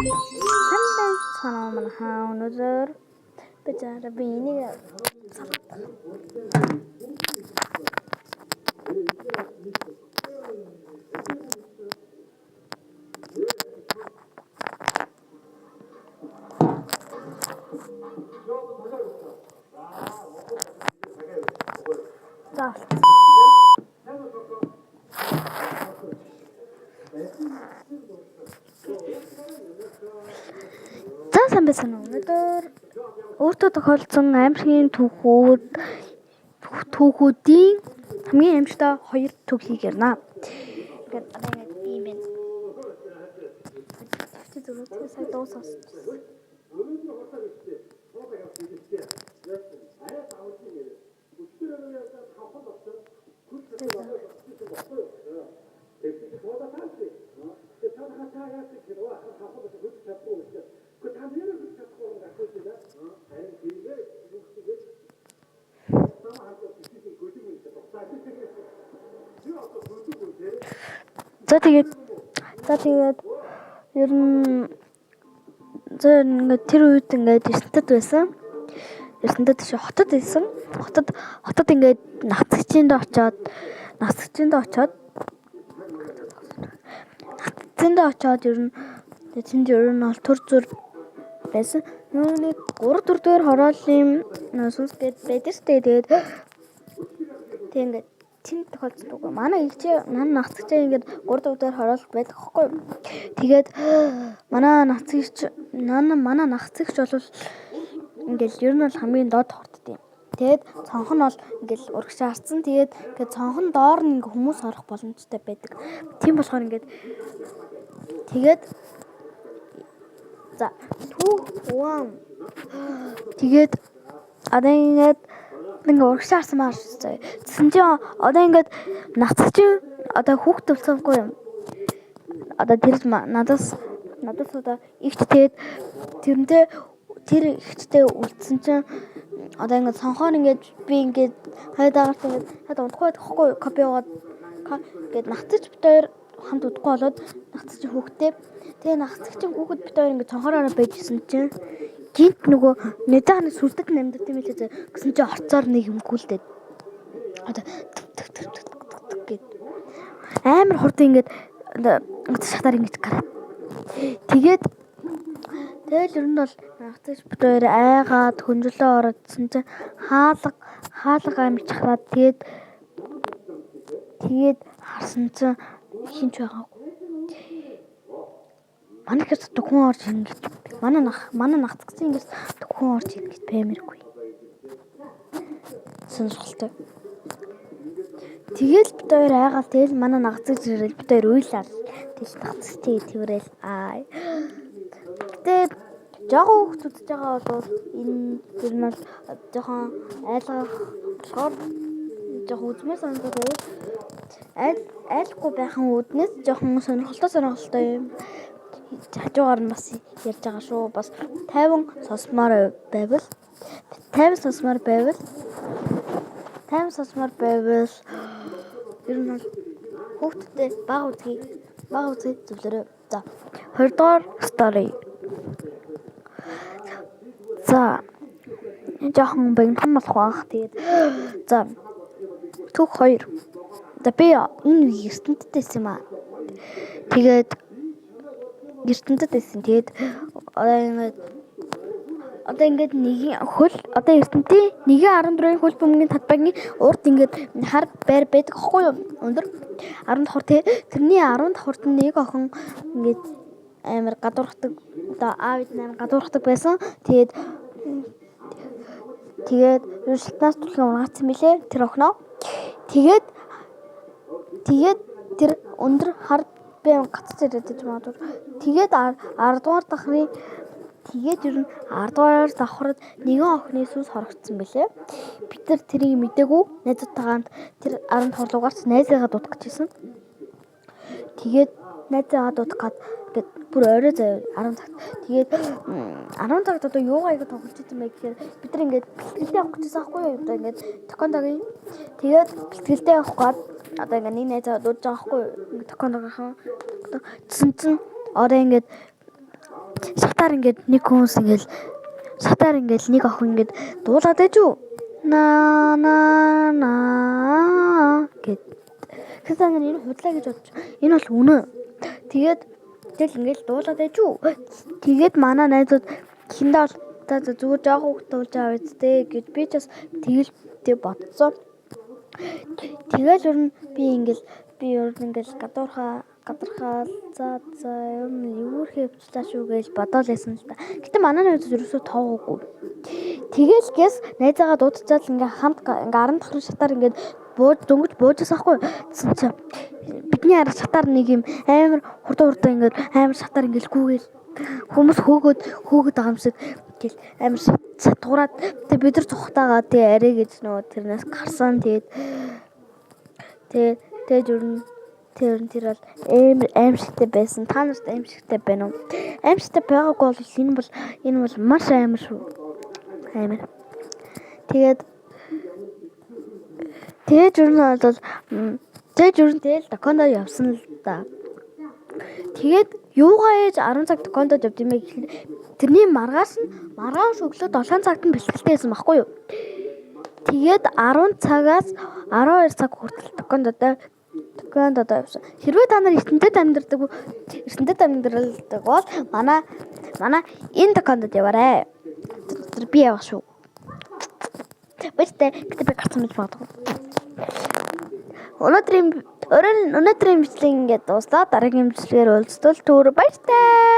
Сайн байцгаана уу манайхаа, өнөөдөр би за би энийг за За сайн байцгаана уу. Өнөөдөр өөртөө тохиолдсон аимшигын түүхүүдийн хамгийн аимшигтай хоёр түүхийг ярина. Ингээд одоо ингээд ийм байна. Чи зүгээр тэр сая дуу сонсчихсон. За тэгээд ер нь за ингээд тэр үед ингээд Эрсэнтэд байсан. Эрсэнтэд биш, хотод байсан. Хотод ингээд нацгчиндээ очоод ер нь тэнд ер нь бол төр зүр байсан. Нөгөө нэг 3 4 дугаар хорооллын сүнс гээд байдаг шүү дээ. Тэгээд тэг ингээд тэнд тохиолдсон үг. Манай ихчээ, манай нацгчаа ингээд 3 4 дугаар хороолт байдаг хгүй юу. Тэгээд манай нацгч манай нацгч бол ингээд ер нь бол хамгийн доод хортд юм. Тэгээд цонх нь бол ингээд урагшаа харцсан. Тэгээд ингээд цонхон доор нь ингээд хүмүүс орох боломжтой байдаг. Тийм болохоор ингээд тэгээд за түүх уан тэгээд одоо ингээд урагшаа харсан маа шүү дээ. Тэгсэн чинь одоо ингээд нацгч одоо хүүхд болсон юм. Одоо тэр надаас одоо ихч тэгээд тэрнтэй тэр ихчтэй үлдсэн чинь одоо ингээд цонхоор ингээд би ингээд хайдаагаарт ингээд хад унтахгүй байхгүй кофе яваад ингээд нацгч бит хоёр хамт удахгүй болоод нацгч хүүхдтэй. Тэгээ нацгч хүүхэд бит хоёр ингээд цонхоороо байж исэн чинь гинт нөгөө нэдэхний сүлдэт амьдат юм лээ гэсэн чинь орцоор нэг юм гүйлдээд одоо тök тök тök тök гэд амар хурдан ингээд шатаар ингэж гараад тэгээд тэгэл ер нь бол нацгч бит хоёр айгаад хөнжлөө ороодсэн чинь хаалга амар чахраад тэгээд харсан чинь хинч байгаагүй. Манай хэрэг хүн орж ирнэ гэж манай нацгч ингэж хүн орж ирнэ гэж баймиргүй. Сонирхолтой. Тэгэл бит хоёр айгаал тэгэл манай нацгч ирэл бит хоёр уйлаа. Тэгэл нацгчтэй тэрэл аа. Гэтэ жоохон хүүхд үзэж байгаа бол энэ ер нь бол жоохон айлгах болохоор жоохон үзмээр санагдаад байвал айлахгүй байхын үүднээс жоохон сонирхолтой юм. Хажуугаар нь бас ярьж байгаа шүү. Бас 50 сонсмоор байвал 50 сонсмоор байвал 50 сонсмоор байвал ер нь бол хүүхдтэй бага үзгийг зөвлөрөө. За 2 дугаар story. За жоохон богинохон болох байх. Тэгээд за түүх 2. За би энэ үеийг Эрдэнэтэд байсан юм аа. Тэгээд Эрдэнэтэд байсан. Тэгээд одоо ингээд нэгin хөл одоо Эрдэнэтийн 1.14-ийн хөл бөмбөгийн талбайны урд ингээд хар байр байдаг хгүй юу? Өндөр 10 давхар тий. Тэрний 10 давхарт нэг охин ингээд амар гадуурхдаг. Одоо аав ид амар гадуурхдаг байсан. Тэгээд шалтнаас түлхэн унгаацсан билээ тэр охиноо. Тэгээд тэр өндөр хар би гацж ирээд байж магадгүй. Тэгээд 10 дугаар давхрын тэгээд ер нь 10 дугаар давхрад нэгэн охины сүнс хорогдсон билээ. Бид нар тэрийг мдээгүй найзуудтайгаа тэр 10 давхар руу гарч найзыгаа дуудах гэж байсан. Тэгээд найзыгаа дуудах гад ингээд бүр орой заяа 10 цагт. Тэгээд 10 цагт одоо юугаа их тоглож исэн бэ гэхээр бид нар ингээд бэлтгэлдээ явах гэжсэн аахгүй юу? Одоо ингээд токондогийн. Тэгээд бэлтгэлдээ явах гад одоо ингээд нэг найзаа дуудаж байгаа аахгүй юу? Ингээд токондогийнхан. Тэгсэн чинь орой ингээд Шатаар ингээд нэг хүмүүс ингээд шатаар ингээд нэг охин ингээд дуулаад байж юу? На на на гэд. Тэгэхээр та нар энэ худлаа гэж бодож. Энэ бол үнэн. Тэгээд тэгэл ингээд дуулаад байж юу? Тэгээд манай найзууд эхэндээ бол за за зүгээр жоохон хүүхэд дуулж байгаа үсттэй гэж би ч бас тэгэл тэг бодсон. Тэгэл ер нь би ингээл би ер нь ингээл гадуурхаа гадархаал за за ер нь эвгүүрхээ явчлаа шүү гэж бодоол байсан л та. Гэтэ манай найзууд ерөөсөө тоогоогүй. Тэгэл гэс найзаагаа дуудчихад ингээ хамт ингээ 10 давхрын шатаар ингээд бууж дөнгөж буужаас ахгүй. Тэгсэн чинь бидний арга шатаар нэг юм амар хурдан хурдан ингээд амар шатаар ингээл гүүгээл хүмүүс хөөгөөд хөөгөөд байгаа юм шиг гэл амар шатгуураад тэг бид нар цухтагаа тэг арай гэж нөгөө тэрнээс гарсан. Тэгээд тэгээд тэгээд ер нь тэр тэр бол амар аимшигтай байсан. Та нарт аимшигтай байна уу? Аимшигтай байгаагүй бол энэ бол маш амар шүү. Амар. Тэгээд тэгээд ер нь бол тэгээд ер нь тэгэл докондо явсан л да. Тэгээд юугаа ээж 10 цаг докондод явд юм бэ гэхээр тэрний маргааш нь маргааш өглөө 7 цагт нь бэлтгэлтэй байсан байхгүй юу? Тэгээд 10 цагаас 12 цаг хүртэл докондод явсан. Хэрвээ та нар Эрдэнэтэд амьдардаг бол манай энэ докондод яваарай. Тэр би явах шүү. Баяртай. Гэтэ би гарцсан гэж магадгүй. Өнөөдрийн бичлэг ингээд дууслаа. Дараагийн бичлэгээр уулзтал түр баяртай.